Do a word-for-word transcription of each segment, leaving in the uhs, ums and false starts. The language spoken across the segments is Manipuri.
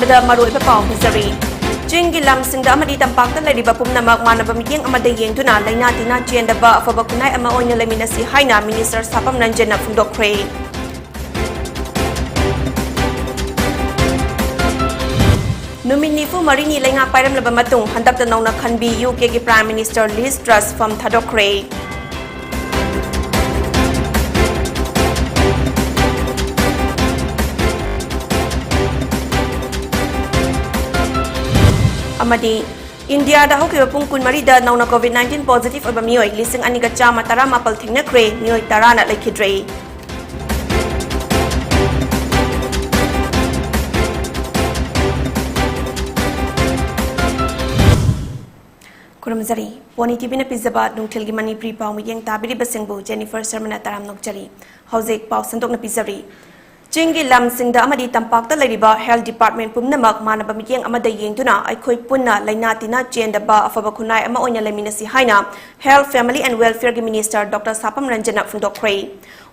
ꯗ ꯃꯔꯨꯑꯣꯏꯕ ꯄꯥꯎ ꯄꯤꯖꯔꯤ꯫ ꯆꯤꯡꯒꯤ ꯂꯝꯁꯤꯡꯗ ꯑꯃꯗꯤ ꯇꯝꯄꯥꯛꯇ ꯂꯩꯔꯤꯕ ꯄꯨꯝꯅꯃꯛ ꯃꯥꯟꯅꯕ ꯃꯤꯠꯌꯦꯡ ꯑꯃꯗ ꯌꯦꯡꯗꯨꯅ ꯂꯥꯏꯅꯥ ꯇꯤꯟꯅꯥ ꯆꯦꯟꯗꯕ ꯑꯐꯕ ꯈꯨꯟꯅꯥꯏ ꯑꯃ ꯑꯣꯏꯅ ꯂꯩꯃꯤꯟꯅꯁꯤ ꯍꯥꯏꯅ ꯃꯤꯅꯤꯁꯇꯔ ꯁꯥꯄꯝ ꯔꯟꯖꯟꯅ ꯐꯣꯡꯗꯣꯛꯈ꯭ꯔꯦ꯫ ꯅꯨꯃꯤꯠ ꯅꯤꯐꯨ ꯃꯔꯤꯅꯤ ꯂꯩꯉꯥꯛ ꯄꯥꯏꯔꯝꯂꯕ ꯃꯇꯨꯡ ꯍꯟꯗꯛꯇ ꯅꯧꯅ ꯈꯟꯕꯤ ꯌꯨ ꯀꯦꯒꯤ ꯄ꯭ꯔꯥꯏꯝ ꯃꯤꯅꯤꯁꯇꯔ ꯂꯤꯁ ꯇ꯭ꯔꯁ ꯐꯝ ꯊꯥꯗꯣꯛꯈ꯭ꯔꯦ꯫ ꯑꯃꯗꯤ ꯏꯟꯗꯤꯌꯥꯗ ꯍꯧꯈꯤꯕ ꯄꯨꯡ ꯀꯨꯟꯃꯔꯤꯗ ꯅꯧꯅ ꯀꯣꯚꯤꯗ ꯅꯥꯏꯟꯇꯤꯟ ꯄꯣꯖꯤꯇꯤꯚ ꯑꯣꯏꯕ ꯃꯤꯑꯣꯏ ꯂꯤꯁꯤꯡ ꯑꯅꯤꯒ ꯆꯥꯝꯃ ꯇꯔꯥꯃꯥꯄꯜ ꯊꯦꯡꯅꯈ꯭ꯔꯦ, ꯃꯤꯑꯣꯏ ꯇꯔꯥꯅ ꯂꯩꯈꯤꯗ꯭ꯔꯦ꯫ ꯈꯨꯔꯨꯝꯖꯔꯤ꯫ ꯄꯣꯅꯤ ꯇꯤꯚꯤꯅ ꯄꯤꯖꯕ ꯅꯨꯡꯊꯤꯜꯒꯤ ꯃꯅꯤꯄꯨꯔꯤ ꯄꯥꯎ ꯃꯤꯠꯌꯦꯡ ꯇꯥꯕꯤꯔꯤꯕꯁꯤꯡꯕꯨ ꯖꯦꯅꯤꯐꯔ ꯁꯔꯃꯅ ꯇꯔꯥꯝ ꯅꯣꯛꯆꯔꯤ꯫ ꯍꯧꯖꯤꯛ ꯄꯥꯎ ꯁꯟꯗꯣꯛꯅ ꯄꯤꯖꯔꯤ꯫ ꯆꯤꯡꯒꯤ ꯂꯝꯁꯤꯡꯗ ꯑꯃꯗꯤ ꯇꯝꯄꯥꯛꯇ ꯂꯩꯔꯤꯕ ꯍꯦꯜꯊ ꯗꯤꯄꯥꯔꯠꯃꯦꯟ ꯄꯨꯝꯅꯃꯛ ꯃꯥꯟꯅꯕ ꯃꯤꯠꯌꯦꯡ ꯑꯃꯗ ꯌꯦꯡꯗꯨꯅ ꯑꯩꯈꯣꯏ ꯄꯨꯟꯅ ꯂꯥꯏꯅꯥ ꯇꯤꯟꯅꯥ ꯆꯦꯟꯗꯕ ꯑꯐꯕ ꯈꯨꯟꯅꯥꯏ ꯑꯃ ꯑꯣꯏꯅ ꯂꯩꯃꯤꯟꯅꯁꯤ ꯍꯥꯏꯅ ꯍꯦꯜꯊ, ꯐꯦꯃꯤꯂꯤ ꯑꯦꯟ ꯋꯦꯜꯐꯤꯌꯔꯒꯤ ꯃꯤꯅꯤꯁꯇꯔ ꯗꯣꯛꯇꯔ ꯁꯥꯄꯝ ꯔꯟꯖꯟꯅ ꯐꯣꯡꯗꯣꯛꯈ꯭ꯔꯦ꯫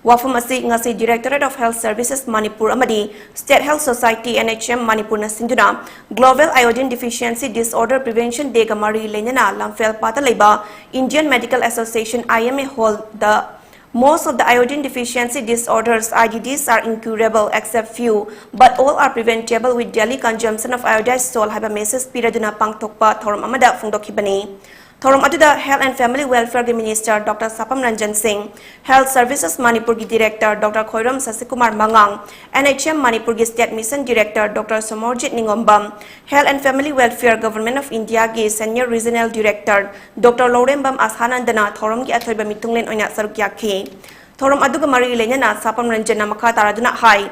ꯋꯥꯐꯝ ꯑꯁꯤ ꯉꯁꯤ Directorate of Health Services Manipur ꯑꯃꯗꯤ State Health Society, N H M, ꯃꯅꯤꯄꯨꯔꯅ ꯁꯤꯟꯗꯨꯅ Global Iodine Deficiency Disorder Prevention Dayꯒ ꯃꯔꯤ ꯂꯩꯅꯅ ꯂꯝꯐꯦꯜ ꯄꯥꯠꯇ ꯂꯩꯕ Indian Medical Association, I M A, hallꯗ Most of the iodine deficiency disorders, I D Ds, are incurable except few, but all are preventable with daily consumption of iodized salt ꯍꯥꯏꯕ ꯃꯦꯁꯦꯖ ꯄꯤꯔꯗꯨꯅ ꯄꯥꯡꯊꯣꯛꯄ ꯊꯧꯔꯝ ꯑꯃꯗ ꯐꯣꯡꯗꯣꯛꯈꯤꯕꯅꯤ꯫ ꯊꯧꯔꯝ ꯑꯗꯨꯗ Health and Family Welfareꯒꯤ minister doctor Sapam Ranjan Singh, Health Services ꯃꯅꯤꯄꯨꯔꯒꯤ ꯗꯤꯔꯦꯛꯇꯔ ꯗꯣꯛꯇꯔ ꯈꯣꯏꯔꯣꯝ ꯁꯁꯤꯀꯨꯃꯥꯔ ꯃꯉꯥꯡ, N H M ꯃꯅꯤꯄꯨꯔꯒꯤ state mission director doctor Somorjit Ningombam, Health and Family Welfare, Government of Indiaꯒꯤ senior regional director doctor Lourembam ꯑꯁꯥꯅꯟꯗꯅ ꯊꯧꯔꯝꯒꯤ ꯑꯊꯣꯏꯕ ꯃꯤꯊꯨꯡꯂꯦꯟ ꯑꯣꯏꯅ ꯁꯔꯨꯛ ꯌꯥꯈꯤ꯫ ꯊꯧꯔꯝ ꯑꯗꯨꯒ ꯃꯔꯤ ꯂꯩꯅꯅ ꯁꯥꯄꯝ ꯔꯟꯖꯟꯅ ꯃꯈꯥ ꯇꯥꯔꯗꯨꯅ ꯍꯥꯏ,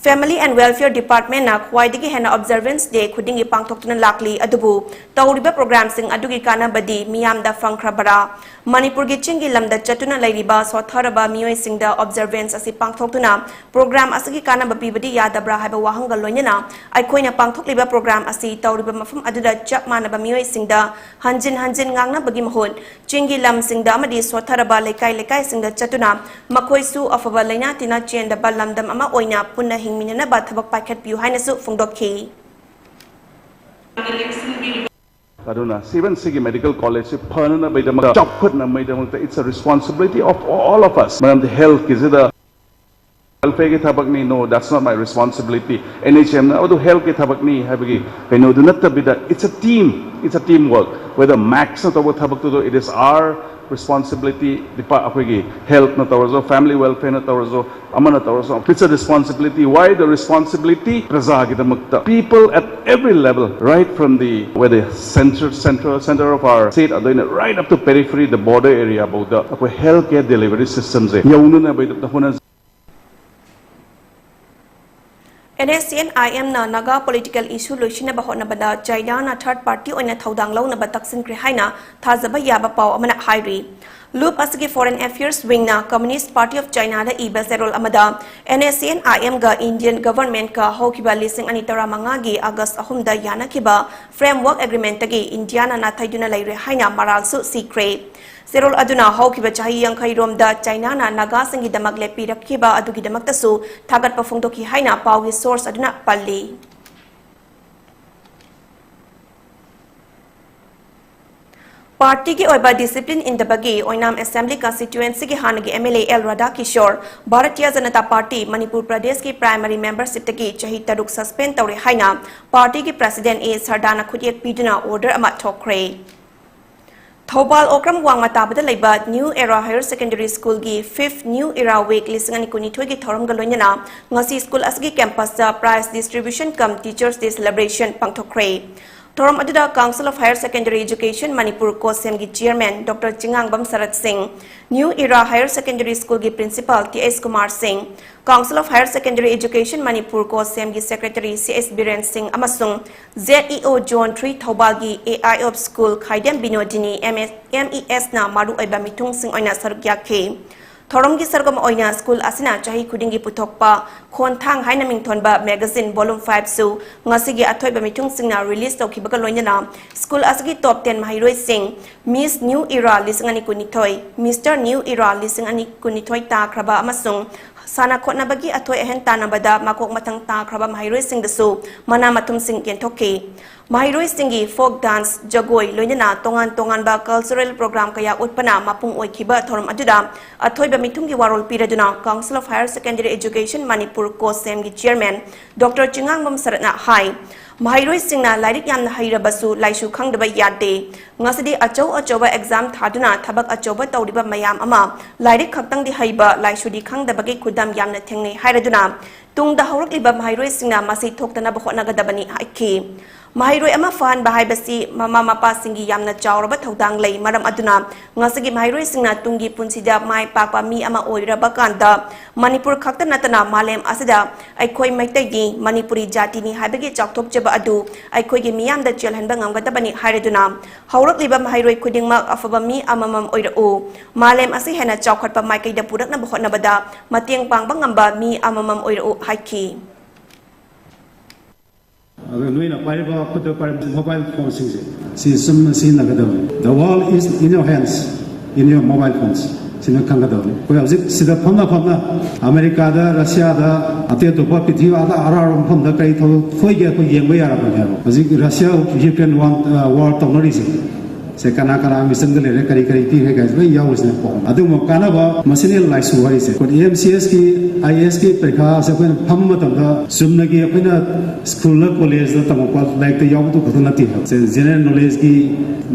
Family and Welfare Departmentꯅ ꯈ꯭ꯋꯥꯏꯗꯒꯤ ꯍꯦꯟꯅ Observance Day ꯈꯨꯗꯤꯡꯒꯤ ꯄꯥꯡꯊꯣꯛꯇꯨꯅ ꯂꯥꯛꯂꯤ, ꯑꯗꯨꯕꯨ ꯇꯧꯔꯤꯕ ꯄ꯭ꯔꯣꯒ꯭ꯔꯥꯝꯁꯤꯡ ꯑꯗꯨꯒꯤ ꯀꯥꯟꯅꯕꯗꯤ ꯃꯤꯌꯥꯝꯗ ꯐꯪꯈ꯭ꯔꯕꯔꯥ? ꯃꯅꯤꯄꯨꯔꯒꯤ ꯆꯤꯡꯒꯤ ꯂꯝꯗ ꯆꯠꯇꯨꯅ ꯂꯩꯔꯤꯕ ꯁꯣꯠꯊꯔꯕ ꯃꯤꯑꯣꯏꯁꯤꯡꯗ Observance ꯑꯁꯤ ꯄꯥꯡꯊꯣꯛꯇꯨꯅ ꯄ꯭ꯔꯣꯒ꯭ꯔꯥꯝ ꯑꯁꯤꯒꯤ ꯀꯥꯟꯅꯕ ꯄꯤꯕꯗꯤ ꯌꯥꯗꯕ꯭ꯔꯥ ꯍꯥꯏꯕ ꯋꯥꯍꯪꯒ ꯂꯣꯏꯅꯅ ꯑꯩꯈꯣꯏꯅ ꯄꯥꯡꯊꯣꯛꯂꯤꯕ ꯄ꯭ꯔꯣꯒ꯭ꯔꯥꯝ ꯑꯁꯤ ꯇꯧꯔꯤꯕ ꯃꯐꯝ ꯑꯗꯨꯗ ꯆꯞ ꯃꯥꯟꯅꯕ ꯃꯤꯑꯣꯏꯁꯤꯡꯗ ꯍꯟꯖꯤꯟ ꯍꯟꯖꯤꯟ ꯉꯥꯡꯅꯕꯒꯤ ꯃꯍꯨꯠ ꯆꯤꯡꯒꯤ ꯂꯝꯁꯤꯡꯗ ꯑꯃꯗꯤ ꯁꯣꯠꯊꯔꯕ ꯂꯩꯀꯥꯏ ꯂꯩꯀꯥꯏꯁꯤꯡꯗ ꯆꯠꯇꯨꯅ ꯃꯈꯣꯏꯁꯨ ꯑꯐꯕ ꯂꯥꯏꯅꯥ ꯇꯤꯟꯅꯥ ꯆꯦꯟꯗꯕ ꯂꯝꯗꯝ ꯑꯃ ꯑꯣꯏꯅ ꯄꯨꯟꯅ ꯍꯤꯡꯃꯤꯟꯅꯅꯕ ꯊꯕꯛ ꯄꯥꯏꯈꯠꯄꯤꯌꯨ ꯍꯥꯏꯅꯁꯨ ꯐꯣꯡꯗꯣꯛꯈꯤ꯫ ꯑꯗꯨꯅ ꯁꯤꯕꯟ ꯁꯤꯒꯤ medical college ꯁꯤ ꯐꯅꯅꯕꯒꯤꯗꯃꯛꯇ, ꯆꯥꯎꯈꯠꯅꯕꯒꯤꯗꯃꯛꯇ, it's a responsibility of all of us. ꯃꯔꯝꯗꯤ health ꯀꯤꯁꯤꯗ, welfare ꯒꯤ ꯊꯕꯛꯅꯤ, no, that's not my responsibility, N H M ꯅ ꯑꯗꯨ health ꯀꯤ ꯊꯕꯛꯅꯤ ꯍꯥꯏꯕꯒꯤ ꯀꯩꯅꯣꯗꯨ ꯅꯠꯇꯕꯤꯗ, it's a team, it's a team work. Whether MACS ꯅ ꯇꯧꯕ ꯊꯕꯛꯇꯨꯗꯣ, it is our responsibility. Deepa-, ꯑꯩꯈꯣꯏꯒꯤ health ꯅ ꯇꯧꯔꯁꯨ, family welfare ꯅ ꯇꯧꯔꯁꯨ, ꯑꯃꯅ ꯇꯧꯔꯁꯨ, it's a responsibility. Why the responsibility? ꯄ꯭ꯔꯖꯥꯒꯤꯗꯃꯛꯇ, people at every level, right from the, whether center, central, center of our state, ꯑꯗꯨꯅ right up to periphery, the border area ꯐꯥꯎꯗ ꯑꯩꯈꯣꯏ health care delivery system ꯁꯦ ꯌꯧꯅꯅꯕꯒꯤꯗꯃꯛꯇ ꯍꯣꯠꯅꯖꯩ꯫ N S C N I M ꯅ ꯅꯥꯒꯥ political issue ꯂꯣꯏꯁꯤꯟꯅꯕ ꯍꯣꯠꯅꯕꯗ ꯆꯥꯏꯅꯥꯅ third party ꯑꯣꯏꯅ ꯊꯧꯗꯥꯡ ꯂꯧꯅꯕ ꯇꯛꯁꯤꯟꯈ꯭ꯔꯦ ꯍꯥꯏꯅ ꯊꯥꯖꯕ ꯌꯥꯕ ꯄꯥꯎ ꯑꯃꯅ ꯍꯥꯏꯔꯤ꯫ ꯂꯨꯞ ꯑꯁꯤꯒꯤ Foreign Affairs Wing ꯅ Communist Party of China ꯗ ꯏꯕ ꯆꯦꯔꯣꯜ ꯑꯃꯗ, N S C N I M ꯒ Indian government ꯀ ꯍꯧꯈꯤꯕ ꯂꯤꯁꯤꯡ ꯑꯅꯤ ꯇꯔꯥꯃꯉꯥꯒꯤ August ꯑꯍꯨꯝꯗ ꯌꯥꯅꯈꯤꯕ Framework Agreement ꯇꯒꯤ ꯏꯟꯗꯤꯌꯥꯅ ꯅꯥꯊꯩꯗꯨꯅ ꯂꯩꯔꯦ ꯍꯥꯏꯅ ꯃꯔꯥꯜꯁꯨ ꯁꯤꯈ꯭ꯔꯦ꯫ ꯆꯦꯔꯣꯜ ꯑꯗꯨꯅ ꯍꯧꯈꯤꯕ ꯆꯍꯤ ꯌꯥꯡꯈꯩ ꯔꯣꯝꯗ ꯆꯥꯏꯅꯥꯅ ꯅꯥꯒꯥꯁꯤꯡꯒꯤꯗꯃꯛ ꯂꯦꯞꯄꯤꯔꯛꯈꯤꯕ ꯑꯗꯨꯒꯤꯗꯃꯛꯇꯁꯨ ꯊꯥꯒꯠꯄ ꯐꯣꯡꯗꯣꯛꯈꯤ ꯍꯥꯏꯅ ꯄꯥꯎꯒꯤ source ꯑꯗꯨꯅ ꯄꯜꯂꯤ꯫ Party ꯒꯤ ꯑꯣꯏꯕ discipline ꯏꯟꯗꯕꯒꯤ ꯑꯣꯏꯅꯥꯝ Assembly Constituency ꯒꯤ ꯍꯥꯟꯅꯒꯤ M L A L Radhakishore, Bharatiya Janata Party, Manipur Pradesh ꯀꯤ primary membership ꯇꯒꯤ ꯆꯍꯤ ꯇꯔꯨꯛ suspend ꯇꯧꯔꯦ ꯍꯥꯏꯅ party ꯒꯤ President A Sardar ꯅ ꯈꯨꯠꯌꯦꯛ ꯄꯤꯗꯨꯅ order ꯑꯃ ꯊꯣꯛꯈ꯭ꯔꯦ꯫ ꯊꯧꯕꯥꯜ ꯑꯣꯀ꯭ꯔꯝ ꯋꯥꯡꯃ ꯇꯥꯕꯗ ꯂꯩꯕ New Era Higher Secondary School ꯒꯤ fifth New Era Week ꯂꯤꯁꯤꯡ ꯑꯅꯤ ꯀꯨꯟꯅꯤꯊꯣꯏꯒꯤ ꯊꯧꯔꯝꯒ ꯂꯣꯏꯅꯅ ꯉꯁꯤ school ꯑꯁꯤꯒꯤ campus ꯇ prize distribution cum Teachers' Day celebration ꯄꯥꯡꯊꯣꯛꯈ꯭ꯔꯦ꯫ ꯊꯧꯔꯝ ꯑꯗꯨꯗ Council of Higher Secondary Education Manipur, COHSEM ꯒꯤ Chairman Doctor ꯆꯤꯉꯥꯡꯕꯝ ꯁꯔꯠ ꯁꯤꯡ, New Era Higher Secondary School ꯒꯤ Principal T S ꯀꯨꯃꯥꯔ ꯁꯤꯡ, Council of Higher Secondary Education Manipur, COHSEM ꯒꯤ Secretary C S ꯕꯤꯔꯦꯟ ꯁꯤꯡ ꯑꯃꯁꯨꯡ Z E O Zone three ꯊꯧꯕꯥꯜꯒꯤ A I of School Khaidem Binodini M S, M E S ꯅ ꯃꯔꯨꯑꯣꯏꯕ ꯃꯤꯊꯨꯡꯁꯤꯡ ꯑꯣꯏꯅ ꯁꯔꯨꯛ ꯌꯥꯈꯤ꯫ ꯊꯧꯔꯝꯒꯤ ꯁꯔꯨꯛ ꯑꯃ ꯑꯣꯏꯅ school ꯑꯁꯤꯅ ꯆꯍꯤ ꯈꯨꯗꯤꯡꯒꯤ ꯄꯨꯊꯣꯛꯄ ꯈꯣꯟꯊꯥꯡ ꯍꯥꯏꯅ ꯃꯤꯡꯊꯣꯟꯕ magazine volume five ꯁꯨ ꯉꯁꯤꯒꯤ ꯑꯊꯣꯏꯕ ꯃꯤꯊꯨꯡꯁꯤꯡꯅ release ꯇꯧꯈꯤꯕꯒ ꯂꯣꯏꯅꯅ school ꯑꯁꯤꯒꯤ top ten ꯃꯍꯩꯔꯣꯏꯁꯤꯡ Miss New Era ꯂꯤꯁꯤꯡ ꯑꯅꯤ ꯀꯨꯟꯅꯤꯊꯣꯏ, Mister New Era ꯂꯤꯁꯤꯡ ꯑꯅꯤ ꯀꯨꯟꯅꯤꯊꯣꯏ ꯇꯥꯈ꯭ꯔꯕ ꯑꯃꯁꯨꯡ ꯁꯥꯟꯅ ꯈꯣꯠꯅꯕꯒꯤ ꯑꯊꯣꯏ ꯑꯍꯦꯟ ꯇꯥꯟꯅꯕꯗ ꯃꯀꯣꯛ ꯃꯊꯪ ꯇꯥꯈ꯭ꯔꯕ ꯃꯍꯩꯔꯣꯏꯁꯤꯡꯗꯁꯨ ꯃꯅꯥ ꯃꯊꯨꯝꯁꯤꯡ ꯌꯦꯟꯊꯣꯛꯈꯤ꯫ ꯃꯍꯩꯔꯣꯏꯁꯤꯡꯒꯤ folk dance, ꯖꯒꯣꯏ, ꯂꯣꯏꯅꯅ ꯇꯣꯉꯥꯟ ꯇꯣꯉꯥꯟꯕ cultural program ꯀꯌꯥ ꯎꯠꯄꯅ ꯃꯄꯨꯡ ꯑꯣꯏꯈꯤꯕ ꯊꯧꯔꯝ ꯑꯗꯨꯗ ꯑꯊꯣꯏꯕ ꯃꯤꯊꯨꯡꯒꯤ ꯋꯥꯔꯣꯜ ꯄꯤꯔꯗꯨꯅ Council of Higher Secondary Education Manipur, ꯀꯣꯁꯦꯝꯒꯤ chairman Doctor ꯆꯤꯉꯥꯡꯕꯝ ꯁꯔꯠꯅ ꯍꯥꯏ, ꯃꯍꯩꯔꯣꯏꯁꯤꯡꯅ ꯂꯥꯏꯔꯤꯛ ꯌꯥꯝꯅ ꯍꯩꯔꯕꯁꯨ ꯂꯥꯏꯁꯨ ꯈꯪꯗꯕ ꯌꯥꯗꯦ꯫ ꯉꯁꯤꯗꯤ ꯑꯆꯧ ꯑꯆꯧꯕ exam ꯊꯥꯗꯨꯅ ꯊꯕꯛ ꯑꯆꯧꯕ ꯇꯧꯔꯤꯕ ꯃꯌꯥꯝ ꯑꯃ ꯂꯥꯏꯔꯤꯛ ꯈꯛꯇꯪꯗꯤ ꯍꯩꯕ, ꯂꯥꯏꯁꯨꯗꯤ ꯈꯪꯗꯕꯒꯤ ꯈꯨꯗꯝ ꯌꯥꯝꯅ ꯊꯦꯡꯅꯩ ꯍꯥꯏꯔꯗꯨꯅ, ꯇꯨꯡꯗ ꯍꯧꯔꯛꯂꯤꯕ ꯃꯍꯩꯔꯣꯏꯁꯤꯡꯅ ꯃꯁꯤ ꯊꯣꯛꯇꯅꯕ ꯍꯣꯠꯅꯒꯗꯕꯅꯤ ꯍꯥꯏꯈꯤ꯫ ꯃꯍꯩꯔꯣꯏ ꯑꯃ ꯐꯍꯟꯕ ꯍꯥꯏꯕꯁꯤ ꯃꯃꯥ ꯃꯄꯥꯁꯤꯡꯒꯤ ꯌꯥꯝꯅ ꯆꯥꯎꯔꯕ ꯊꯧꯗꯥꯡ ꯂꯩ꯫ ꯃꯔꯝ ꯑꯗꯨꯅ ꯉꯁꯤꯒꯤ ꯃꯍꯩꯔꯣꯏꯁꯤꯡꯅ ꯇꯨꯡꯒꯤ ꯄꯨꯟꯁꯤꯗ ꯃꯥꯏ ꯄꯥꯛꯄ ꯃꯤ ꯑꯃ ꯑꯣꯏꯔꯕ ꯀꯥꯟꯗ ꯃꯅꯤꯄꯨꯔ ꯈꯛꯇ ꯅꯠꯇꯅ ꯃꯥꯂꯦꯝ ꯑꯁꯤꯗ ꯑꯩꯈꯣꯏ ꯃꯩꯇꯩꯒꯤ, ꯃꯅꯤꯄꯨꯔꯤ ꯖꯥꯇꯤꯅꯤ ꯍꯥꯏꯕꯒꯤ ꯆꯥꯎꯊꯣꯛꯆꯕ ꯑꯗꯨ ꯑꯩꯈꯣꯏꯒꯤ ꯃꯤꯌꯥꯝꯗ ꯆꯦꯜꯍꯟꯕ ꯉꯝꯒꯗꯕꯅꯤ ꯍꯥꯏꯔꯗꯨꯅ, ꯍꯧꯔꯛꯂꯤꯕ ꯃꯍꯩꯔꯣꯏ ꯈꯨꯗꯤꯡꯃꯛ ꯑꯐꯕ ꯃꯤ ꯑꯃꯃꯝ ꯑꯣꯏꯔꯛꯎ, ꯃꯥꯂꯦꯝ ꯑꯁꯤ ꯍꯦꯟꯅ ꯆꯥꯎꯈꯠꯄ ꯃꯥꯏꯀꯩꯗ ꯄꯨꯔꯛꯅꯕ ꯍꯣꯠꯅꯕꯗ ꯃꯇꯦꯡ ꯄꯥꯡꯕ ꯉꯝꯕ ꯃꯤ ꯑꯃꯃꯝ ꯑꯣꯏꯔꯛꯎ ꯍꯥꯏꯈꯤ꯫ ꯑꯗꯣ ꯅꯣꯏꯅ ꯄꯥꯏꯔꯤꯕ, ꯈꯨꯠꯇ ꯄꯥꯏꯔꯤꯕ mobile phoneꯁꯤꯡꯁꯦ, ꯁꯤ ꯆꯨꯝꯅ ꯁꯤꯖꯤꯟꯅꯒꯗꯕꯅꯤ꯫ The world is in your hands, in your mobile phones꯫ ꯁꯤ ꯅꯣꯏ ꯈꯪꯒꯗꯕꯅꯤ꯫ ꯑꯩꯈꯣꯏ ꯍꯧꯖꯤꯛ ꯁꯤꯗ ꯐꯝꯅ ꯐꯝꯅ ꯑꯃꯦꯔꯤꯀꯥꯗ, ꯔꯁꯤꯌꯥꯗ, ꯑꯇꯩ ꯑꯇꯣꯞꯄ ꯄ꯭ꯔꯤꯊꯤꯕꯤ ꯑꯇꯩ ꯑꯔꯥꯞꯄ ꯃꯐꯝꯗ ꯀꯔꯤ ꯊꯧꯗꯣꯛ ꯊꯣꯛꯏꯒꯦ ꯑꯩꯈꯣꯏ ꯌꯦꯡꯕ ꯌꯥꯔꯕꯅꯦꯕ꯫ ꯍꯧꯖꯤꯛ ꯔꯁꯤꯌꯥ ꯌꯨꯀ꯭ꯔꯦꯟ ꯋꯥꯔ, ꯋꯥꯔ ꯇꯧꯅꯔꯤꯁꯦ, ꯁꯦ ꯀꯅꯥ ꯀꯅꯥ ꯃꯤꯆꯪꯗ ꯂꯩꯔꯦ, ꯀꯔꯤ ꯀꯔꯤ ꯄꯤꯈ꯭ꯔꯦ ꯀꯥꯏꯁꯦ ꯂꯣꯏ ꯌꯥꯎꯔꯤꯁꯤꯅꯦꯀꯣ꯫ ꯑꯗꯨꯒꯨꯝꯕ ꯀꯥꯟꯅꯕ ꯃꯁꯤꯅ ꯂꯥꯏꯁꯨ ꯍꯥꯏꯔꯤꯁꯦ ꯑꯩꯈꯣꯏ MCSꯀꯤ, IASꯀꯤ ꯄꯔꯤꯈꯥꯁꯦ ꯑꯩꯈꯣꯏꯅ ꯐꯝꯕ ꯃꯇꯝꯗ ꯆꯨꯝꯅꯒꯤ ꯑꯩꯈꯣꯏꯅ ꯁ꯭ꯀꯨꯜꯗ ꯀꯣꯂꯦꯖꯇ ꯇꯝꯃꯛꯄ ꯂꯥꯏꯔꯤꯛꯇ ꯌꯥꯎꯕꯗꯨ ꯈꯛꯇ ꯅꯠꯇꯦ꯫ ꯁꯦ general knowledgeꯀꯤ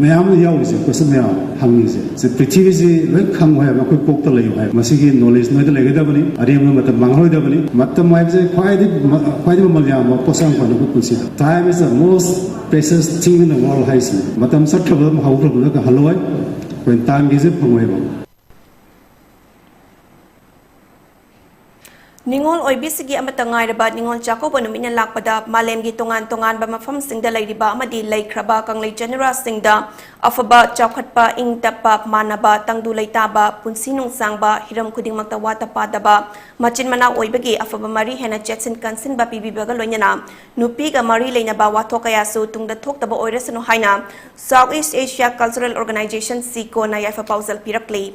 ꯃꯌꯥꯝ ꯑꯃ ꯌꯥꯎꯔꯤꯁꯦ, question ꯃꯌꯥꯝ ꯍꯪꯉꯤꯁꯦ꯫ ꯁꯦ ꯄ꯭ꯔꯤꯊꯤꯕꯤꯁꯤ ꯂꯣꯏ ꯈꯪꯉꯨ ꯍꯥꯏꯕ, ꯑꯩꯈꯣꯏ ꯀꯣꯛꯇ ꯂꯩꯌꯨ ꯍꯥꯏꯕ, ꯃꯁꯤꯒꯤ knowledge ꯅꯣꯏꯗ ꯂꯩꯒꯗꯕꯅꯤ꯫ ꯑꯔꯦꯝꯕ ꯃꯇꯝ ꯃꯥꯡꯍꯜꯂꯣꯏꯗꯕꯅꯤ꯫ ꯃꯇꯝ ꯍꯥꯏꯕꯁꯦ ꯈ꯭ꯋꯥꯏꯗꯒꯤ ꯃ-, ꯈ꯭ꯋꯥꯏꯗꯒꯤ ꯃꯃꯜ ꯌꯥꯝꯕ ꯄꯣꯠꯁꯛ ꯑꯃꯈꯛꯅꯤ ꯑꯩꯈꯣꯏ ꯄꯨꯟꯁꯤꯗ꯫ Time is the most precious thing in the world ꯍꯥꯏꯁꯤꯅꯤ꯫ ꯃꯇꯝ ꯆꯠꯈ꯭ꯔꯕ ꯍꯧꯈ꯭ꯔꯕꯗ ꯍꯜꯂꯣꯏ꯫ ꯑꯩꯈꯣꯏ ꯇꯥꯟꯒꯦꯁꯦ ꯐꯪꯉꯣꯏꯕ꯫ ꯅꯤꯉꯣꯜ ꯑꯣꯏꯕꯤꯁꯤꯒꯤ ꯑꯃꯠꯇ ꯉꯥꯏꯔꯕ ꯅꯤꯉꯣꯜ ꯆꯥꯛꯀꯧꯕ ꯅꯨꯃꯤꯠꯅ ꯂꯥꯛꯄꯗ ꯃꯥꯂꯦꯝꯒꯤ ꯇꯣꯉꯥꯟ ꯇꯣꯉꯥꯟꯕ ꯃꯐꯝꯁꯤꯡꯗ ꯂꯩꯔꯤꯕ ꯑꯃꯗꯤ ꯂꯩꯈ꯭ꯔꯕ ꯀꯪꯂꯩ ꯆꯅꯨꯔꯥꯁꯤꯡꯗ ꯑꯐꯕ, ꯆꯥꯎꯈꯠꯄ, ꯏꯪ ꯇꯞꯄ, ꯃꯥꯟꯅꯕ, ꯇꯪꯗꯨ ꯂꯩꯇꯥꯕ, ꯄꯨꯟꯁꯤ ꯅꯨꯡꯁꯥꯡꯕ, ꯍꯤꯔꯝ ꯈꯨꯗꯤꯡꯃꯛꯇ ꯋꯥꯠꯇ ꯄꯥꯗꯕ, ꯃꯆꯤꯟ ꯃꯅꯥꯎ ꯑꯣꯏꯕꯒꯤ ꯑꯐꯕ ꯃꯔꯤ ꯍꯦꯟꯅ ꯆꯦꯠꯁꯤꯟ ꯀꯟꯁꯤꯟꯕ ꯄꯤꯕꯤꯕꯒ ꯂꯣꯏꯅꯅ ꯅꯨꯄꯤꯒ ꯃꯔꯤ ꯂꯩꯅꯕ ꯋꯥꯊꯣꯛ ꯀꯌꯥꯁꯨ ꯇꯨꯡꯗ ꯊꯣꯛꯇꯕ ꯑꯣꯏꯔꯁꯅꯨ ꯍꯥꯏꯅ South East Asia Cultural Organization, ꯁꯤꯀꯣꯅ ꯌꯥꯏꯐ ꯄꯥꯎꯖꯦꯜ ꯄꯤꯔꯛꯂꯤ꯫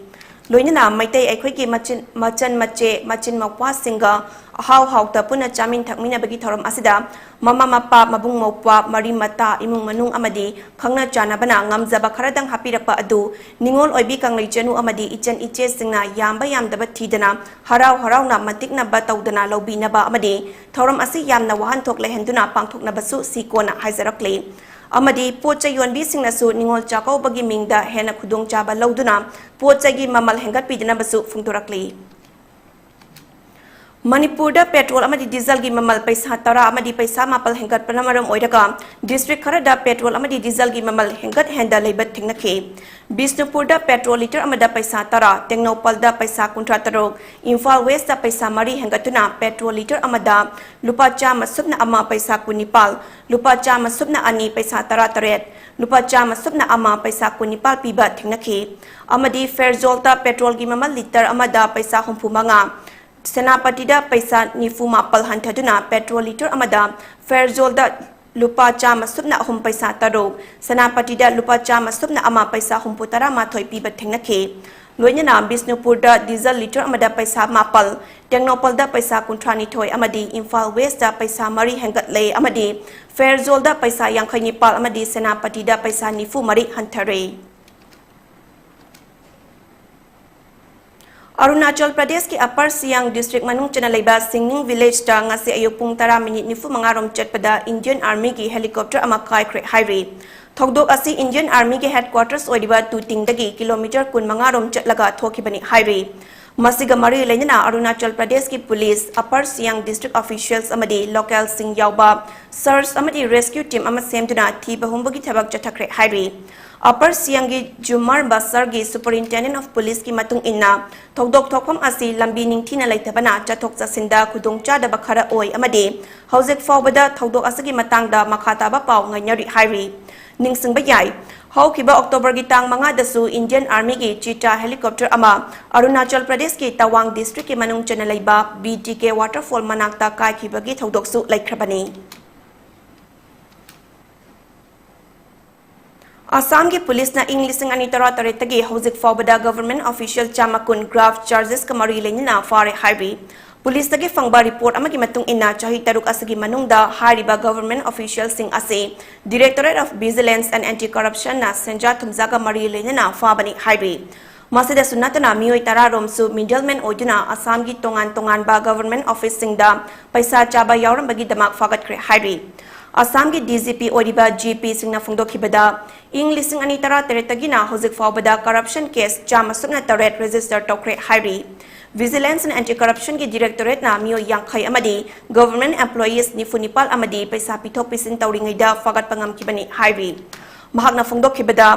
ꯂꯣꯏꯅꯅ ꯃꯩꯇꯩ ꯑꯩꯈꯣꯏꯒꯤ ꯃꯆꯤꯟ, ꯃꯆꯟ ꯃꯆꯦ, ꯃꯆꯤꯟ ꯃꯧꯄ꯭ꯋꯥꯁꯤꯡꯒ ꯑꯍꯥꯎ ꯍꯥꯎꯇ ꯄꯨꯟꯅ ꯆꯥꯃꯤꯟ ꯊꯛꯃꯤꯟꯅꯕꯒꯤ ꯊꯧꯔꯝ ꯑꯁꯤꯗ ꯃꯃꯥ ꯃꯄꯥ, ꯃꯕꯨꯡ ꯃꯧꯄ꯭ꯋꯥ, ꯃꯔꯤ ꯃꯇꯥ, ꯏꯃꯨꯡ ꯃꯅꯨꯡ ꯑꯃꯗꯤ ꯈꯪꯅ ꯆꯥꯟꯅꯕꯅ ꯉꯝꯖꯕ ꯈꯔꯗꯪ ꯍꯥꯞꯄꯤꯔꯛꯄ ꯑꯗꯨ ꯅꯤꯉꯣꯜ ꯑꯣꯏꯕꯤ ꯀꯪꯂꯩꯆꯅꯨ ꯑꯃꯗꯤ ꯏꯆꯟ ꯏꯆꯦꯁꯤꯡꯅ ꯌꯥꯝꯕ ꯌꯥꯝꯗꯕ ꯊꯤꯗꯅ ꯍꯔꯥꯎ ꯍꯔꯥꯎꯅ ꯃꯟꯇꯤꯛꯅꯕ ꯇꯧꯗꯅ ꯂꯧꯕꯤꯅꯕ ꯑꯃꯗꯤ ꯊꯧꯔꯝ ꯑꯁꯤ ꯌꯥꯝꯅ ꯋꯥꯍꯟꯊꯣꯛ ꯂꯩꯍꯟꯗꯨꯅ ꯄꯥꯡꯊꯣꯛꯅꯕꯁꯨ ꯁꯤ ꯀꯣꯟꯅ ꯍꯥꯏꯖꯔꯛꯂꯤ꯫ ꯑꯃꯗꯤ ꯄꯣꯠ ꯆꯩ ꯌꯣꯟꯕꯤꯁꯤꯡꯅꯁꯨ ꯅꯤꯉꯣꯜ ꯆꯥꯛꯀꯧꯕꯒꯤ ꯃꯤꯡꯗ ꯍꯦꯟꯅ ꯈꯨꯗꯣꯡꯆꯥꯕ ꯂꯧꯗꯨꯅ ꯄꯣꯠ ꯆꯩꯒꯤ ꯃꯃꯜ ꯍꯦꯟꯒꯠꯄꯤꯗꯅꯕꯁꯨ ꯐꯣꯡꯗꯣꯔꯛꯂꯤ꯫ ꯃꯅꯤꯄꯨꯔꯗ ꯄꯦꯇ꯭ꯔꯣꯜ ꯑꯃꯗꯤ ꯗꯤꯖꯜꯒꯤ ꯃꯃꯜ ꯄꯩꯁꯥ ꯇꯔꯥ ꯑꯃꯗꯤ ꯄꯩꯁꯥ ꯃꯥꯄꯜ ꯍꯦꯟꯒꯠꯄꯅ ꯃꯔꯝ ꯑꯣꯏꯔꯒ ꯗꯤꯁꯇ꯭ꯔꯤꯛ ꯈꯔꯗ ꯄꯦꯇ꯭ꯔꯣꯜ ꯑꯃꯗꯤ ꯗꯤꯖꯜꯒꯤ ꯃꯃꯜ ꯍꯦꯟꯒꯠ ꯍꯦꯟꯗ ꯂꯩꯕ ꯊꯦꯡꯅꯈꯤ꯫ ꯕꯤꯁꯅꯨꯄꯨꯔꯗ ꯄꯦꯇ꯭ꯔꯣꯜ ꯂꯤꯇꯔ ꯑꯃꯗ ꯄꯩꯁꯥ ꯇꯔꯥ, ꯇꯦꯡꯅꯧꯄꯜꯗ ꯄꯩꯁꯥ ꯀꯨꯟꯊ꯭ꯔꯥ ꯇꯔꯨꯛ, ꯏꯝꯐꯥꯜ ꯋꯦꯁꯇ ꯄꯩꯁꯥ ꯃꯔꯤ ꯍꯦꯟꯒꯠꯇꯨꯅ ꯄꯦꯇ꯭ꯔꯣꯜ ꯂꯤꯇꯔ ꯑꯃꯗ ꯂꯨꯄꯥ ꯆꯥꯝꯃ ꯁꯨꯞꯅ ꯑꯃ ꯄꯩꯁꯥ ꯀꯨꯟꯅꯤꯄꯥꯜ, ꯂꯨꯄꯥ ꯆꯥꯝꯃ ꯁꯨꯞꯅ ꯑꯅꯤ ꯄꯩꯁꯥ ꯇꯔꯥ ꯇꯔꯦꯠ, ꯂꯨꯄꯥ ꯆꯥꯝꯃ ꯁꯨꯞꯅ ꯑꯃ ꯄꯩꯁꯥ ꯀꯨꯟꯅꯤꯄꯥꯜ ꯄꯤꯕ ꯊꯦꯡꯅꯈꯤ꯫ ꯑꯃꯗꯤ ꯐꯦꯔꯖꯣꯜꯗ ꯄꯦꯇ꯭ꯔꯣꯜꯒꯤ ꯃꯃꯜ ꯂꯤꯇꯔ ꯑꯃꯗ ꯄꯩꯁꯥ ꯍꯨꯝꯐꯨ ꯃꯉꯥ, ꯁꯦꯅꯥꯄꯇꯤꯗ ꯄꯩꯁꯥ ꯅꯤꯐꯨ ꯃꯥꯄꯜ ꯍꯟꯊꯗꯨꯅ ꯄꯦꯇ꯭ꯔꯣꯜ ꯂꯤꯇꯔ ꯑꯃꯗ ꯐꯦꯔꯖꯣꯜꯗ ꯂꯨꯄꯥ ꯆꯥꯝꯃ ꯁꯨꯞꯅ ꯑꯍꯨꯝ ꯄꯩꯁꯥ ꯇꯔꯨꯛ, ꯁꯦꯅꯥꯄꯇꯤꯗ ꯂꯨꯄꯥ ꯆꯥꯝꯃ ꯁꯨꯞꯅ ꯑꯃ ꯄꯩꯁꯥ ꯍꯨꯝꯐꯨ ꯇꯔꯥ ꯃꯥꯊꯣꯏ ꯄꯤꯕ ꯊꯦꯡꯅꯈꯤ꯫ ꯂꯣꯏꯅꯅ ꯕꯤꯁꯅꯨꯄꯨꯔꯗ ꯗꯤꯖꯜ ꯂꯤꯇꯔ ꯑꯃꯗ ꯄꯩꯁꯥ ꯃꯥꯄꯜ, ꯇꯦꯡꯅꯧꯄꯜꯗ ꯄꯩꯁꯥ ꯀꯨꯟꯊ꯭ꯔꯥ ꯅꯤꯊꯣꯏ ꯑꯃꯗꯤ ꯏꯝꯐꯥꯜ ꯋꯦꯁꯇ ꯄꯩꯁꯥ ꯃꯔꯤ ꯍꯦꯟꯒꯠꯂꯦ ꯑꯃꯗꯤ ꯐꯦꯔꯖꯣꯜꯗ ꯄꯩꯁꯥ ꯌꯥꯡꯈꯩ ꯅꯤꯄꯥꯜ ꯑꯃꯗꯤ ꯁꯦꯅꯥꯄꯇꯤꯗ ꯄꯩꯁꯥ ꯅꯤꯐꯨ ꯃꯔꯤ ꯍꯟꯊꯔꯦ꯫ ꯑꯔꯨꯅꯥꯆꯜ ꯄ꯭ꯔꯗꯦꯁꯀꯤ ꯑꯄꯔ ꯁꯤꯌꯥꯡ ꯗꯤꯁꯇ꯭ꯔꯤꯛ ꯃꯅꯨꯡ ꯆꯟꯅ ꯂꯩꯕ ꯁꯤꯡꯅꯤꯡ ꯚꯤꯂꯦꯖꯇ ꯉꯁꯤ ꯑꯌꯨꯛ ꯄꯨꯡ ꯇꯔꯥ ꯃꯤꯅꯤꯠ ꯅꯤꯐꯨ ꯃꯉꯥ ꯔꯣꯝ ꯆꯠꯄꯗ ꯏꯟꯗꯤꯌꯟ ꯑꯥꯔꯃꯤꯒꯤ ꯍꯦꯂꯤꯀꯣꯞꯇꯔ ꯑꯃ ꯀꯥꯏꯈ꯭ꯔꯦ ꯍꯥꯏꯔꯤ꯫ ꯊꯧꯗꯣꯛ ꯑꯁꯤ ꯏꯟꯗꯤꯌꯟ ꯑꯥꯔꯃꯤꯒꯤ ꯍꯦꯗꯀ꯭ꯋꯥꯇꯔꯁ ꯑꯣꯏꯔꯤꯕ ꯇꯨꯇꯤꯡꯗꯒꯤ ꯀꯤꯂꯣꯃꯤꯇꯔ ꯀꯨꯟ ꯃꯉꯥ ꯔꯣꯝ ꯆꯠꯂꯒ ꯊꯣꯛꯈꯤꯕꯅꯤ ꯍꯥꯏꯔꯤ꯫ ꯃꯁꯤꯒ ꯃꯔꯤ ꯂꯩꯅꯅ ꯑꯔꯨꯅꯥꯆꯜ ꯄ꯭ꯔꯗꯦꯁꯀꯤ ꯄꯨꯂꯤꯁ, ꯑꯄꯔ ꯁꯤꯌꯥꯡ ꯗꯤꯁꯇ꯭ꯔꯤꯛ ꯑꯣꯐꯤꯁꯤꯌꯦꯜꯁ ꯑꯃꯗꯤ ꯂꯣꯀꯦꯜꯁꯤꯡ ꯌꯥꯎꯕ ꯁꯔꯆ ꯑꯃꯗꯤ ꯔꯦꯁꯀ꯭ꯌꯨ ꯇꯤꯝ ꯑꯃ ꯁꯦꯝꯗꯨꯅ ꯊꯤꯕ ꯍꯨꯝꯕꯒꯤ ꯊꯕꯛ ꯆꯠꯊꯈ꯭ꯔꯦ ꯍꯥꯏꯔꯤ꯫ ꯑꯄꯔ ꯁꯤꯌꯥꯡꯒꯤ ꯖꯨꯃꯥꯔ ꯕꯁꯔꯒꯤ ꯁꯨꯄꯔ ꯏꯟꯇꯦꯟꯗꯦꯟ ꯑꯣꯐ ꯄꯨꯂꯤꯁꯀꯤ ꯃꯇꯨꯡ ꯏꯟꯅ, ꯊꯧꯗꯣꯛ ꯊꯣꯛꯐꯝ ꯑꯁꯤ ꯂꯝꯕꯤ ꯅꯤꯡꯊꯤꯅ ꯂꯩꯇꯕꯅ ꯆꯠꯊꯣꯛ ꯆꯠꯁꯤꯟꯗ ꯈꯨꯗꯣꯡꯆꯥꯗꯕ ꯈꯔ ꯑꯣꯏ ꯑꯃꯗꯤ ꯍꯧꯖꯤꯛ ꯐꯥꯎꯕꯗ ꯊꯧꯗꯣꯛ ꯑꯁꯤꯒꯤ ꯃꯇꯥꯡꯗ ꯃꯈꯥ ꯇꯥꯕ ꯄꯥꯎ ꯉꯥꯏꯅꯔꯤ ꯍꯥꯏꯔꯤ꯫ ꯅꯤꯡꯁꯤꯡꯕ ꯌꯥꯏ, ꯍꯧꯈꯤꯕ ꯑꯣꯛꯇꯣꯕꯔꯒꯤ ꯇꯥꯡ ꯃꯉꯥꯗꯁꯨ ꯏꯟꯗꯤꯌꯟ ꯑꯥꯔꯃꯤꯒꯤ ꯆꯤꯇꯥ ꯍꯦꯂꯤꯀꯣꯞꯇꯔ ꯑꯃ ꯑꯔꯨꯅꯥꯆꯜ ꯄ꯭ꯔꯗꯦꯁꯀꯤ ꯇꯋꯥꯡ ꯗꯤꯁꯇ꯭ꯔꯤꯛꯀꯤ ꯃꯅꯨꯡ ꯆꯟꯅ ꯂꯩꯕ ꯕꯤ ꯇꯤ ꯀꯦ ꯋꯥꯇꯔꯐꯣꯜ ꯃꯅꯥꯛꯇ ꯀꯥꯏꯈꯤꯕꯒꯤ ꯊꯧꯗꯣꯛꯁꯨ ꯂꯩꯈ꯭ꯔꯕꯅꯤ꯫ ꯑꯁꯥꯝꯒꯤ ꯄꯨꯂꯤꯁꯅ ꯏꯪ ꯂꯤꯁꯤꯡ ꯑꯅꯤ ꯇꯔꯥꯇꯔꯦꯠꯇꯒꯤ ꯍꯧꯖꯤꯛ ꯐꯥꯎꯕꯗ government official ꯆꯥꯝꯃ ꯀꯨꯟ graft chargesꯀ ꯃꯔꯤ ꯂꯩꯅꯅ ꯐꯥꯔꯦ ꯍꯥꯏꯔꯤ꯫ ꯄꯨꯂꯤꯁꯇꯒꯤ ꯐꯪꯕ report ꯑꯃꯒꯤ ꯃꯇꯨꯡ ꯏꯟꯅ, ꯆꯍꯤ ꯇꯔꯨꯛ ꯑꯁꯤꯒꯤ ꯃꯅꯨꯡꯗ ꯍꯥꯏꯔꯤꯕ government officialꯁꯤꯡ ꯑꯁꯤ Directorate of Vigilance and Anti-Corruptionꯅ ꯁꯦꯟꯖꯥ ꯊꯨꯝꯖꯥꯒ ꯃꯔꯤ ꯂꯩꯅꯅ ꯐꯥꯕꯅꯤ ꯍꯥꯏꯔꯤ꯫ ꯃꯁꯤꯗꯁꯨ ꯅꯠꯇꯅ, ꯃꯤꯑꯣꯏ ꯇꯔꯥ ꯔꯣꯝꯁꯨ middleman ꯑꯣꯏꯗꯨꯅ ꯑꯁꯥꯝꯒꯤ ꯇꯣꯉꯥꯟ ꯇꯣꯉꯥꯟꯕ government officeꯁꯤꯡꯗ ꯄꯩꯁꯥ ꯆꯥꯕ ꯌꯥꯎꯔꯝꯕꯒꯤꯗꯃꯛ ꯐꯥꯒꯠꯈ꯭ꯔꯦ ꯍꯥꯏꯔꯤ꯫ ꯑꯁꯥꯝꯒꯤ DGP ꯑꯣꯏꯔꯤꯕ G P ꯁꯤꯡꯅ ꯐꯣꯡꯗꯣꯛꯈꯤꯕꯗ, ꯏꯪ ꯂꯤꯁꯤꯡ ꯑꯅꯤ ꯇꯔꯥꯇꯔꯦꯠꯇꯒꯤꯅ ꯍꯧꯖꯤꯛ ꯐꯥꯎꯕꯗ corruption case ꯆꯥꯝꯃ ꯁꯨꯞꯅ ꯇꯔꯦꯠ register ꯇꯧꯈ꯭ꯔꯦ ꯍꯥꯏꯔꯤ꯫ Vigilance and Anti-Corruptionꯒꯤ Directorateꯅ ꯃꯤꯑꯣꯏ ꯌꯥꯡꯈꯩ ꯑꯃꯗꯤ government employees ꯅꯤꯐꯨ ꯅꯤꯄꯥꯜ ꯑꯃꯗꯤ ꯄꯩꯁꯥ ꯄꯤꯊꯣꯛ ꯄꯤꯁꯤꯟ ꯇꯧꯔꯤꯉꯩꯗ ꯐꯥꯒꯠꯄ ꯉꯝꯈꯤꯕꯅꯤ ꯍꯥꯏꯔꯤ꯫ ꯃꯍꯥꯛꯅ ꯐꯣꯡꯗꯣꯛꯈꯤꯕꯗ,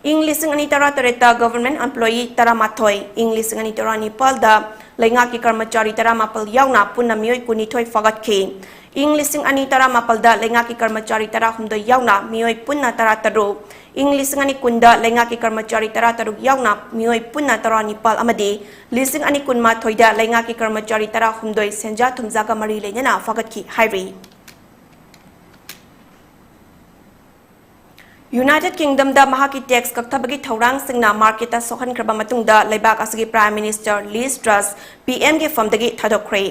ꯏꯪ ꯂꯤꯁꯤꯡ ꯑꯅꯤ ꯇꯔꯥꯇꯔꯦꯠꯇ government employee ꯇꯔꯥꯃꯥꯊꯣꯏ, ꯏꯪ ꯂꯤꯁꯤꯡ ꯑꯅꯤ ꯇꯔꯥꯅꯤꯄꯥꯜꯗ ꯂꯩꯉꯥꯛꯀꯤ ꯀꯔꯃꯆꯥꯔꯤ ꯇꯔꯥꯃꯥꯄꯜ ꯌꯥꯎꯅ ꯄꯨꯟꯅ ꯃꯤꯑꯣꯏ ꯀꯨꯟꯅꯤꯊꯣꯏ ꯐꯥꯒꯠꯈꯤ꯫ ꯏꯪ ꯂꯤꯁꯤꯡ ꯑꯅꯤ ꯇꯔꯥꯃꯥꯄꯜꯗ ꯂꯩꯉꯥꯛꯀꯤ ꯀꯔꯃꯆꯥꯔꯤ ꯇꯔꯥꯍꯨꯝꯗꯣꯏ ꯌꯥꯎꯅ ꯃꯤꯑꯣꯏ ꯄꯨꯟꯅ ꯇꯔꯥꯇꯔꯨꯛ, ꯏꯪ ꯂꯤꯁꯤꯡ ꯑꯅꯤ ꯀꯨꯟꯗ ꯂꯩꯉꯥꯛꯀꯤ ꯀꯔꯃꯆꯥꯔꯤ ꯇꯔꯥꯇꯔꯨꯛ ꯌꯥꯎꯅ ꯃꯤꯑꯣꯏ ꯄꯨꯟꯅ ꯇꯔꯥꯅꯤꯄꯥꯜ ꯑꯃꯗꯤ ꯂꯤꯁꯤꯡ ꯑꯅꯤ ꯀꯨꯟꯃꯥꯊꯣꯏꯗ ꯂꯩꯉꯥꯛꯀꯤ ꯀꯔꯃꯆꯥꯔꯤ ꯇꯔꯥꯍꯨꯝꯗꯣꯏ ꯁꯦꯟꯖꯥ ꯊꯨꯝꯖꯥꯒ ꯃꯔꯤ ꯂꯩꯅꯅ ꯐꯥꯒꯠꯈꯤ ꯍꯥꯏꯔꯤ꯫ United Kingdomꯗ ꯃꯍꯥꯛꯀꯤ tax ꯀꯛꯊꯕꯒꯤ ꯊꯧꯔꯥꯡꯁꯤꯡꯅ marketꯇ ꯁꯣꯛꯍꯟꯈ꯭ꯔꯕ ꯃꯇꯨꯡꯗ, ꯂꯩꯕꯥꯛ ꯑꯁꯤꯒꯤ Prime Minister Liz Truss P Mꯒꯤ ꯐꯝꯗꯒꯤ ꯊꯥꯗꯣꯛꯈ꯭ꯔꯦ꯫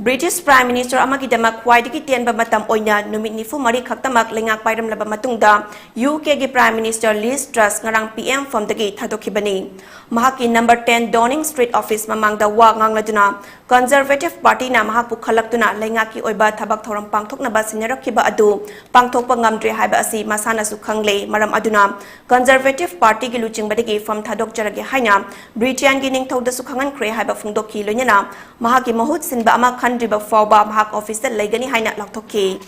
British Prime Minister ꯑꯃꯒꯤꯗꯃꯛ ꯈ꯭ꯋꯥꯏꯗꯒꯤ ꯇꯦꯟꯕ ꯃꯇꯝ ꯑꯣꯏꯅ ꯅꯨꯃꯤꯠ ꯅꯤꯐꯨ ꯃꯔꯤ ꯈꯛꯇꯃꯛ ꯂꯩꯉꯥꯛ ꯄꯥꯏꯔꯝꯂꯕ ꯃꯇꯨꯡꯗ, UKꯒꯤ Prime Minister Liz Truss ꯉꯔꯥꯡ P M ꯐꯝꯗꯒꯤ ꯊꯥꯗꯣꯛꯈꯤꯕꯅꯤ꯫ ꯃꯍꯥꯛꯀꯤ number ten Downing Street office ꯃꯃꯥꯡꯗ ꯋꯥ ꯉꯥꯡꯂꯗꯨꯅ, Conservative Partyꯅ ꯃꯍꯥꯛꯄꯨ ꯈꯜꯂꯛꯇꯨꯅ ꯂꯩꯉꯥꯛꯀꯤ ꯑꯣꯏꯕ ꯊꯕꯛ ꯊꯧꯔꯝ ꯄꯥꯡꯊꯣꯛꯅꯕ ꯁꯤꯟꯅꯔꯛꯈꯤꯕ ꯑꯗꯨ ꯄꯥꯡꯊꯣꯛꯄ ꯉꯝꯗ꯭ꯔꯦ ꯍꯥꯏꯕ ꯑꯁꯤ ꯃꯁꯥꯅꯁꯨ ꯈꯪꯂꯦ꯫ ꯃꯔꯝ ꯑꯗꯨꯅ Conservative Partyꯒꯤ ꯂꯨꯆꯤꯡꯕꯗꯒꯤ ꯐꯝ ꯊꯥꯗꯣꯛꯆꯔꯒꯦ ꯍꯥꯏꯅ Britainꯒꯤ ꯅꯤꯡꯊꯧꯗꯁꯨ ꯈꯪꯍꯟꯈ꯭ꯔꯦ ꯍꯥꯏꯕ ꯐꯣꯡꯗꯣꯛꯈꯤ꯫ ꯂꯣꯏꯅꯅ ꯃꯍꯥꯛꯀꯤ ꯃꯍꯨꯠ ꯁꯤꯟꯕ ꯑꯃ ꯈꯟꯗ꯭ꯔꯤꯕ ꯐꯥꯎꯕ ꯃꯍꯥꯛ officeꯇ ꯂꯩꯒꯅꯤ ꯍꯥꯏꯅ ꯂꯥꯎꯊꯣꯛꯈꯤ꯫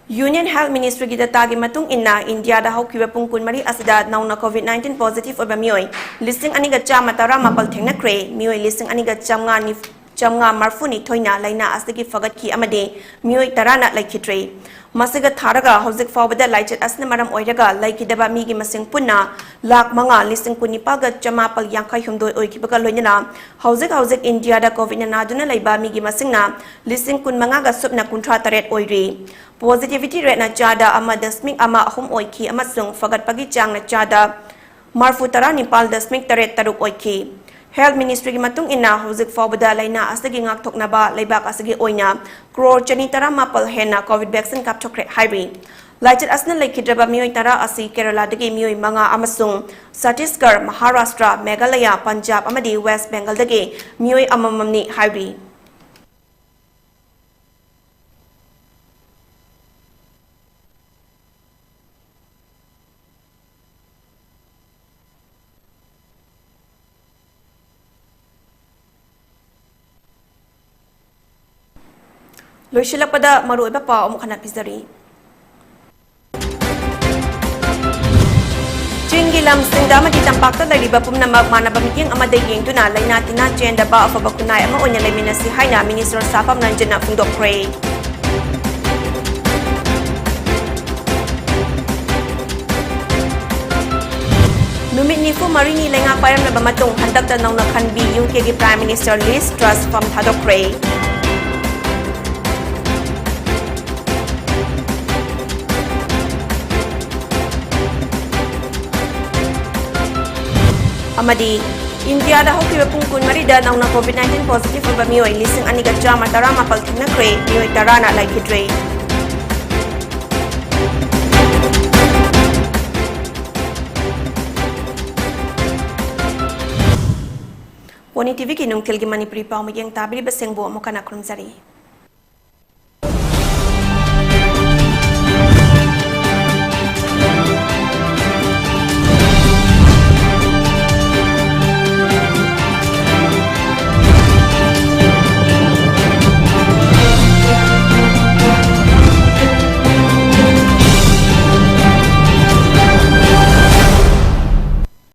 Union Health Ministryꯒꯤ dataꯒꯤ ꯃꯇꯨꯡ ꯏꯟꯅ, ꯏꯟꯗꯤꯌꯥꯗ ꯍꯧꯈꯤꯕ ꯄꯨꯡ ꯀꯨꯟꯃꯔꯤ ꯑꯁꯤꯗ ꯅꯧꯅ COVID nineteen positive ꯑꯣꯏꯕ ꯃꯤꯑꯣꯏ ꯂꯤꯁꯤꯡ ꯑꯅꯤꯒ ꯆꯥꯝꯃ ꯇꯔꯥꯃꯥꯄꯜ ꯊꯦꯡꯅꯈ꯭ꯔꯦ꯫ ꯃꯤꯑꯣꯏ ꯂꯤꯁꯤꯡ ꯑꯅꯤꯒ ꯆꯥꯝꯃꯉꯥ ꯅꯤꯐꯨ, ꯆꯥꯝꯃꯉꯥ ꯃꯔꯤꯐꯨꯅꯤꯊꯣꯏꯅ ꯂꯥꯏꯅꯥ ꯑꯁꯤꯗꯒꯤ ꯐꯒꯠꯈꯤ ꯑꯃꯗꯤ ꯃꯤꯑꯣꯏ ꯇꯔꯥꯅ ꯂꯩꯈꯤꯗ꯭ꯔꯦ꯫ ꯃꯁꯤꯒ ꯊꯥꯔꯒ ꯍꯧꯖꯤꯛ ꯐꯥꯎꯕꯗ ꯂꯥꯏꯆꯠ ꯑꯁꯤꯅ ꯃꯔꯝ ꯑꯣꯏꯔꯒ ꯂꯩꯈꯤꯗꯕ ꯃꯤꯒꯤ ꯃꯁꯤꯡ ꯄꯨꯟꯅ ꯂꯥꯈ ꯃꯉꯥ ꯂꯤꯁꯤꯡ ꯀꯨꯟꯅꯤꯄꯥꯜꯒ ꯆꯃꯥꯄꯜ ꯌꯥꯡꯈꯩ ꯍꯨꯝꯗꯣꯏ ꯑꯣꯏꯈꯤꯕꯒ ꯂꯣꯏꯅꯅ ꯍꯧꯖꯤꯛ ꯍꯧꯖꯤꯛ ꯏꯟꯗꯤꯌꯥꯗ ꯀꯣꯚꯤꯗꯅ ꯅꯥꯗꯨꯅ ꯂꯩꯕ ꯃꯤꯒꯤ ꯃꯁꯤꯡꯅ ꯂꯤꯁꯤꯡ ꯀꯨꯟꯃꯉꯥꯒ ꯁꯨꯞꯅ ꯀꯨꯟꯊ꯭ꯔꯥ ꯇꯔꯦꯠ ꯑꯣꯏꯔꯤ꯫ ꯄꯣꯖꯤꯇꯤꯚꯤꯇꯤ ꯔꯦꯠꯅ ꯆꯥꯗ ꯑꯃ ꯗꯁꯃꯤꯛ ꯑꯃ ꯑꯍꯨꯝ ꯑꯣꯏꯈꯤ ꯑꯃꯁꯨꯡ ꯐꯒꯠꯄꯒꯤ ꯆꯥꯡꯅ ꯆꯥꯗ ꯃꯔꯤꯐꯨ ꯇꯔꯥ ꯅꯤꯄꯥꯜ ꯗꯁꯃꯤꯛ ꯇꯔꯦꯠ ꯇꯔꯨꯛ ꯑꯣꯏꯈꯤ꯫ ꯍꯦꯜꯊ ꯃꯤꯅꯤꯁꯇ꯭ꯔꯤꯒꯤ ꯃꯇꯨꯡ ꯏꯟꯅ ꯍꯧꯖꯤꯛ ꯐꯥꯎꯕꯗ ꯂꯥꯏꯅꯥ ꯑꯁꯤꯗꯒꯤ ꯉꯥꯛꯊꯣꯛꯅꯕ ꯂꯩꯕꯥꯛ ꯑꯁꯤꯒꯤ ꯑꯣꯏꯅ ꯀ꯭ꯔꯣꯔ ꯆꯅꯤ ꯇꯔꯥꯃꯥꯄꯜ ꯍꯦꯟꯅ ꯀꯣꯚꯤꯗ ꯚꯦꯛꯁꯤꯟ ꯀꯥꯞꯊꯣꯛꯈ꯭ꯔꯦ ꯍꯥꯏꯔꯤ꯫ ꯂꯥꯏꯆꯠ ꯑꯁꯤꯅ ꯂꯩꯈꯤꯗ꯭ꯔꯕ ꯃꯤꯑꯣꯏ ꯇꯔꯥ ꯑꯁꯤ ꯀꯦꯔꯂꯥꯗꯒꯤ ꯃꯤꯑꯣꯏ ꯃꯉꯥ ꯑꯃꯁꯨꯡ ꯆꯇꯤꯁꯒꯔ, ꯃꯍꯥꯔꯥꯁꯇ꯭ꯔ, ꯃꯦꯘꯥꯂꯌꯥ, ꯄꯟꯖꯥꯕ ꯑꯃꯗꯤ ꯋꯦꯁ ꯕꯦꯡꯒꯜꯗꯒꯤ ꯃꯤꯑꯣꯏ ꯑꯃꯃꯝꯅꯤ ꯍꯥꯏꯔꯤ꯫ ꯂꯣꯏꯁꯤꯜꯂꯛꯄꯗ ꯃꯔꯨꯑꯣꯏꯕ ꯄꯥꯎ ꯑꯃꯨꯛ ꯍꯟꯅ ꯄꯤꯖꯔꯤ꯫ ꯆꯤꯡꯒꯤ ꯂꯝꯁꯤꯡꯗ ꯑꯃꯗꯤ ꯇꯝꯄꯥꯛꯇ ꯂꯩꯔꯤꯕ ꯄꯨꯝꯅꯃꯛ ꯃꯥꯟꯅꯕ ꯃꯤꯠꯌꯦꯡ ꯑꯃꯗ ꯌꯦꯡꯗꯨꯅ ꯂꯥꯏꯅꯥ ꯇꯤꯟꯅꯥ ꯆꯦꯟꯗꯕ ꯑꯐꯕ ꯈꯨꯟꯅꯥꯏ ꯑꯃ ꯑꯣꯏꯅ ꯂꯩꯃꯤꯟꯅꯁꯤ ꯍꯥꯏꯅ ꯃꯤꯅꯤꯁꯇꯔ ꯁꯥꯄꯝ ꯔꯟꯖꯟꯅ ꯐꯣꯡꯗꯣꯛꯈ꯭ꯔꯦ꯫ ꯅꯨꯃꯤꯠ ꯅꯤꯐꯨ ꯃꯔꯤꯅꯤ ꯂꯩꯉꯥꯛ ꯄꯥꯏꯔꯝꯂꯕ ꯃꯇꯨꯡ ꯍꯟꯗꯛꯇ ꯅꯧꯅ ꯈꯟꯕꯤ U ꯀꯦꯒꯤ Prime Minister Liz Truss ꯐꯝ ꯊꯥꯗꯣꯛꯈ꯭ꯔꯦ꯫ ꯑꯃꯗꯤ ꯏꯟꯗꯤꯌꯥꯗ ꯍꯧꯈꯤꯕ ꯄꯨꯡ ꯀꯨꯟꯃꯔꯤꯗ ꯅꯧꯅ ꯀꯣꯚꯤꯗ ꯅꯥꯏꯟꯇꯤꯟ ꯄꯣꯖꯤꯇꯤꯚ ꯑꯣꯏꯕ ꯃꯤꯑꯣꯏ ꯂꯤꯁꯤꯡ ꯑꯅꯤꯒ ꯆꯥꯝꯃ ꯇꯔꯥꯃꯥꯄꯜ ꯊꯦꯡꯅꯈ꯭ꯔꯦ, ꯃꯤꯑꯣꯏ ꯇꯔꯥꯅ ꯂꯩꯈꯤꯗ꯭ꯔꯦ꯫ ꯄꯣꯅꯤ ꯇꯤꯚꯤꯒꯤ ꯅꯨꯡꯊꯤꯜꯒꯤ ꯃꯅꯤꯄꯨꯔꯤ ꯄꯥꯎ ꯃꯤꯠꯌꯦꯡ ꯇꯥꯕꯤꯔꯤꯕꯁꯤꯡꯕꯨ ꯑꯃꯨꯛ ꯍꯟꯅ ꯈꯨꯔꯨꯝꯖꯔꯤ꯫